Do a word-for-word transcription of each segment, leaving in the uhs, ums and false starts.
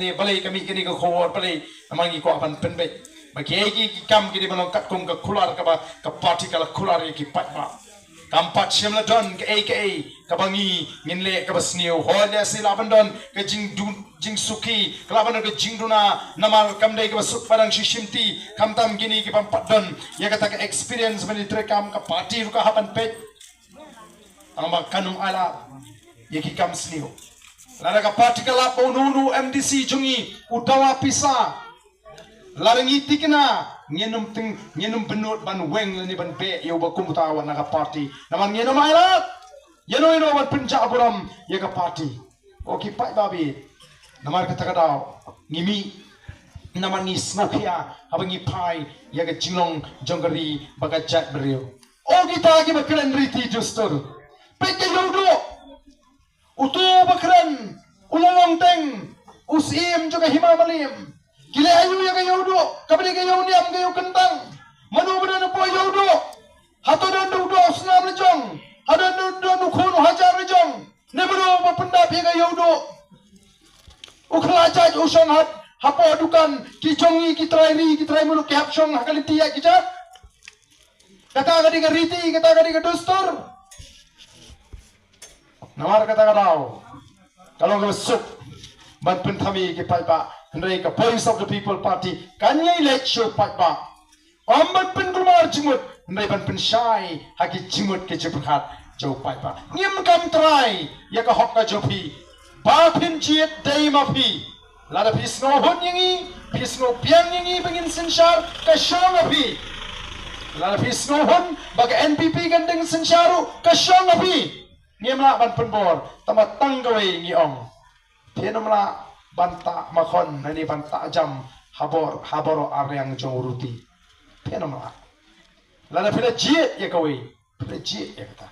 Te balei ka mih kane ka khubor, balei? Namar ngi kwah ban pynbeit ba kiei ki, ki kam ki dei ban long katkum ka kular kaba ka party ka la kular ïa ki paidbah. Kam pat shym la don kaei kaei kaba ngi ngin leh kaba sniew. Hooid, lehse lah ban don ka jingduna, jingsuki, ka lah ban don ka jingduna, namar kam dei kaba suk ba dang shu shimti, khamtam kine ki bym pat don ïa kata ka experience ban ïatreikam. Ka party ruh ka hap ban peit. Tang ba kan ym ailad ïa ki kam sniew. Lada ka party ka lap ba uno uno M D C jong ngi u dawa pisa, lada ngi thikna, ngin ym teng, ngin ym bynnud ban weng lane ban beh ïa uba kum uta wat na ka party. Namar ngin ym ailad ïano ïano ban pynjah burom ïa ka party. O ki paidbah ba ïeit, namar kata ka daw ngi mih, namar ngi sngewkhia haba ngi phai ïa ka jinglong jong ka ri bad ka jaitbynriew. O kita kiba kren riti dustur, peit ka Ïewduh. Uto ba kren u la long teng u syiem jong ka Hima Maliem. Ki leh aïu ïa ka Ïewduh kaba dei ka ïew niam, ka ïew kyntang? Mano ba don hapoh Ïewduh? Hato don u doh u snam la jong? Hato don, don u khun u hajar la jong? Ne mano ba pyndap ïa ka Ïewduh? U khlajait u shong ha, hapoh dukan, ki jong ngi ki trai ri, ki trai muluk ki hap shong ha ka lynti ïaid ki jat. Kata ka dei ka riti, kata ka dei ka dustur. Namar kata ka daw ka long kaba suk ban pynthame ïa ki paidbah, hynrei ka Voice of the People Party kan ïai leit sha u paidbah. Ym ban pynkulmar jingmut, hynrei ban pynshai ha ki jingmut ki jingpyrkhat jong u paidbah. Ngim kam trai ïa ka hok ka jong phi. Ba phin jied dei ma phi. Lada phi sngewhun ïa ngi, phi sngewbiang ïa ngi ba ngin synshar, ka shong ha phi. Lada phi sngewhun ba ka N P P kan dang synshar ruh, ka shong ha phi. Ngim lah ban pynbor, tangba tang kawei ngi ong. Phin ym lah ban tah makhon lane ban tah jam ha bor, ha baroh ariang jong u ruti. Phin ym lah. Lada phi la jied ïa kawei, phi la jied ïa kata.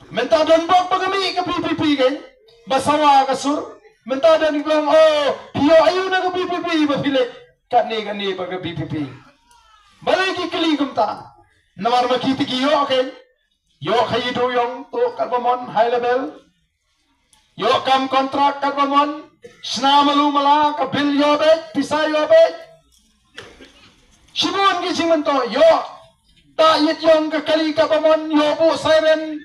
Mynta don bok ba ka mih ka V P P kein, ba sawa ka sur. Mynta don kiba ong, oh, phi ïoh aïu na ka V P P ba phi leit katne katne bad ka V P P? Balei ki kylli kumta? Namar ma ki te ki ïoh kein. Ïoh khaii dewïong, tuh katba mon, high level. Ïoh kam contract katba mon, shna malu mala, ka bill ïoh beit, pisa ïoh beit. Shibun ki jingmyntoi, ïoh tah ïit ïong ka kali katba mon, ïoh buh siren,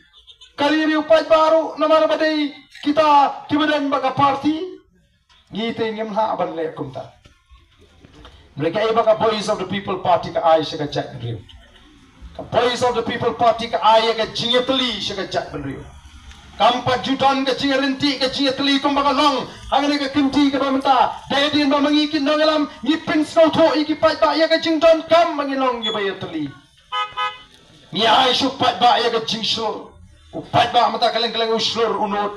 kali riew paidbah ruh, namar ba dei kita kiba don bad ka party. Ngi te ngim lah ban leh kumta. Hynrei kaei ba ka Voice of the People Party ka ai sha ka jaitbynriew? Ka Voice of the People Party ka ai ïa ka jingïatylli sha ka jaitbynriew. Kam pat ju don ka jingïaryntih, ka jingïatylli kumba ka long ha kane ka kynti kaba mynta. Dei hadien ba ma ngi ki nongïalam ngi pynsngewthuh ïa ki paidbah ïa ka jingdonkam ba ngin long kiba ïatylli. Ngi ai sha u paidbah ïa ka jingshlur. U paidbah mynta kylleng kylleng u shlur u nud.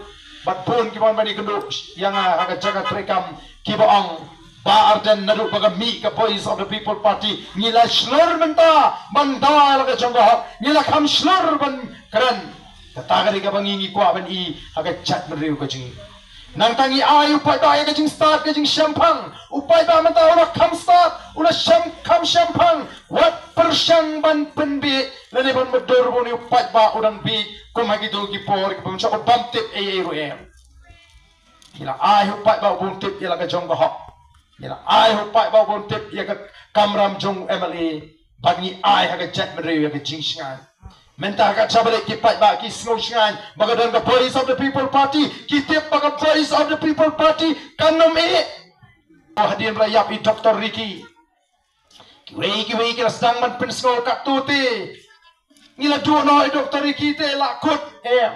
Bad bun kiba wan ban ïakynduh ïa nga ha ka jaka treikam kiba ong, Bah Ardent, naduh ba ka mih ka Voice of the People Party, ngi la shlur mynta ban dawa ïa la ka jong ka hok, ngi la kham shlur ban kren. Kata ka dei kaba ngi ngi kwah ban i ha ka jaitbynriew ka jong ngi. Nangta ngi ai u paidbah ïa ka jingstad, ka jingshemphang. U paidbah mynta u la kham stad, u la shem, kham shemphang. Wat pyrshang ban pynbiej lane ban mutdur ba une u paidbah u dang biej kum ha kito ki por kiba mynshwa, u bym tip ei ei ruh em. Ngi la ai u paidbah u bym tip ïa la ka jong ka hok. Ngi la ai u paidbah u bym tip ïa ka kamram jong u M L A. Bad ngi ai ha ka jaitbynriew ïa ka jingshngaiñ. Mynta ha ka jaka ba ki paidbah ki sngew shngaiñ ba ka don ka Voice of the People Party, ki tip ba ka Voice of the People Party kan ym ïeh. Hadien ba la ïap i Doctor Ricky, kiwei kiwei ki la sdang ban pynsngew katto te. Ngi la duh noh i Doctor Ricky te la kut em.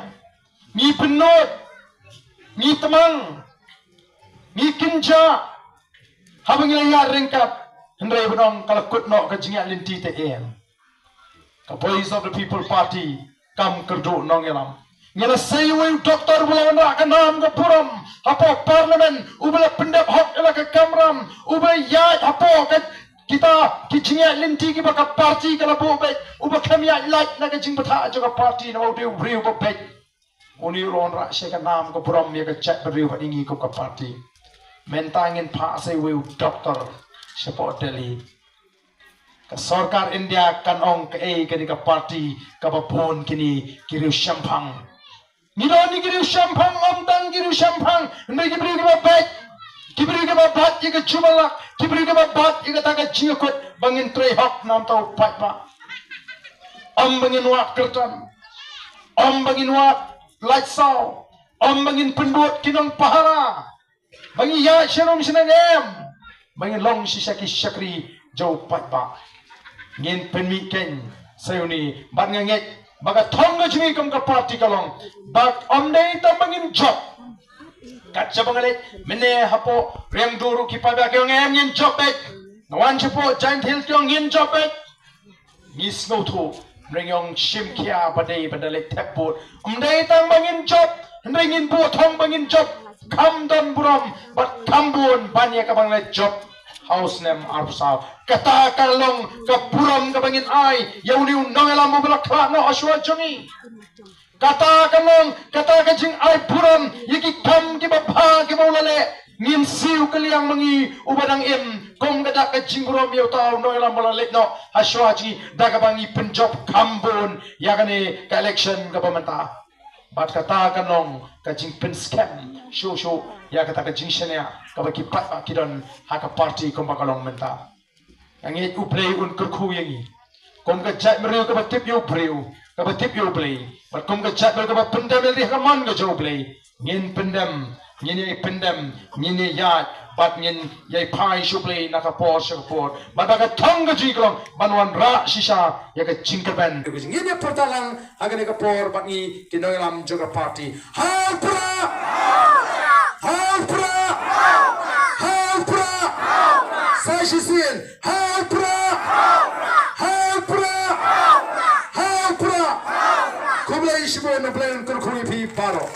Ngi pynnud, ngi tmang, ngi kynjah haba ngi la ïaid ryngkat. Hynrei ban ong ka la kut noh ka jingïaid lynti te em. Ka Voice of the People Party kam kyrduh nongïalam. Ngi la sei uwei u doktor uba la wanrah ka nam ka burom hapoh Parliament, uba la pyndep hok ïa la ka kamram, uba la ïaid hapoh ka, kita ki jingïaid lynti kiba ka party ka la buh beit, uba khlem ïaid lait na ka jingbthah jong ka party namar u dei u briew uba beit. Une u la wanrah sha ka nam ka burom ïa ka jaitbynriew bad ïa ngi kum ka party. Mynta ngin phah sei uwei u doktor shapoh Delhi. Ka sorkar India kan ong kaei kane ka party kaba bun kine ki riew shemphang. Ngi don ïa ki riew shemphang, ym tang ki riew shemphang, hynrei ki briew kiba beit. Ki briew kiba bat ïa ka jingmalak, ki briew kiba bat ïa kata ka jingkut, ba ngin trei hok namar u paidbah. Ym ba ngin wad kyrdan, ym ba ngin wad lait saw, ym ba ngin pynbud ki nongpahara, ba ngin ïaid sha rum sha neng, em, ba ngin long shisha ki shakri jong u paidbah. Ngin pynmih kein sa ïa une, bad nga ngeit ba ka thong ka jong ngi kum ka party ka long ba ym dei tang ba ngin jop. Kat shaba nga leit mynne hapoh Riangdo ruh ki paidbah ki ong, em, ngin jop beit. Nga wan shapoh Jaintia Hills ki ong ngin jop beit. Ngi sngewthuh, hynrei ngi ong shim khia ba dei ban da leit thep vote. Ym dei tang ba ngin jop, hynrei ngin buh thong ba ngin jop kham don burom bad kham bun ban ïa kaba ngi leit jop ha u snem arphew saw. Kata ka long ka burom kaba ngin ai ïa une u nongïalam uba la khlad noh ha shuwa jong ngi. Kata ka long, kata ka jingai burom ïa ki kam kiba bha kiba u la leh. Ngin siew kylliang ma ngi uba dang im kum ka dak ka jingburom ïa uta u nongïalam ba la leit noh ha shuwa jong ngi, da kaba ngi pynjop kham bun ïa kane ka election kaba mynta. Bad kata ka long ka jingpynskhem shuh shuh ïa kata ka jingshaniah kaba ki paidbah ki don ha ka party kumba ka long mynta. Nga ngeit U Blei un kyrkhu ïa ngi kum ka jaitbynriew kaba tip ïa u briew, kaba tip ïa U Blei, bad kum ka jaitbynriew kaba pyndem ïa lade ha ka mon ka jong U Blei. Ngin pyndem, ngin ïa pyndem, ngin ïa ïaid bad ngin ïa phai sha U Blei na ka por sha ka por. Bad ba ka thong ka jong ngi ka long ban wanrah shisha ïa ka jingkyrmen. Ngin ïa pyrta lang ha kane ka por bad ngi ki nongïalam jong ka party. Ha u Prah! Ha u Prah! Ha u Prah! Sa shisien, ha u Prah! Ha u Prah! Ha u Prah! Khublei shibun, U Blei un kyrkhu ïa phi baroh.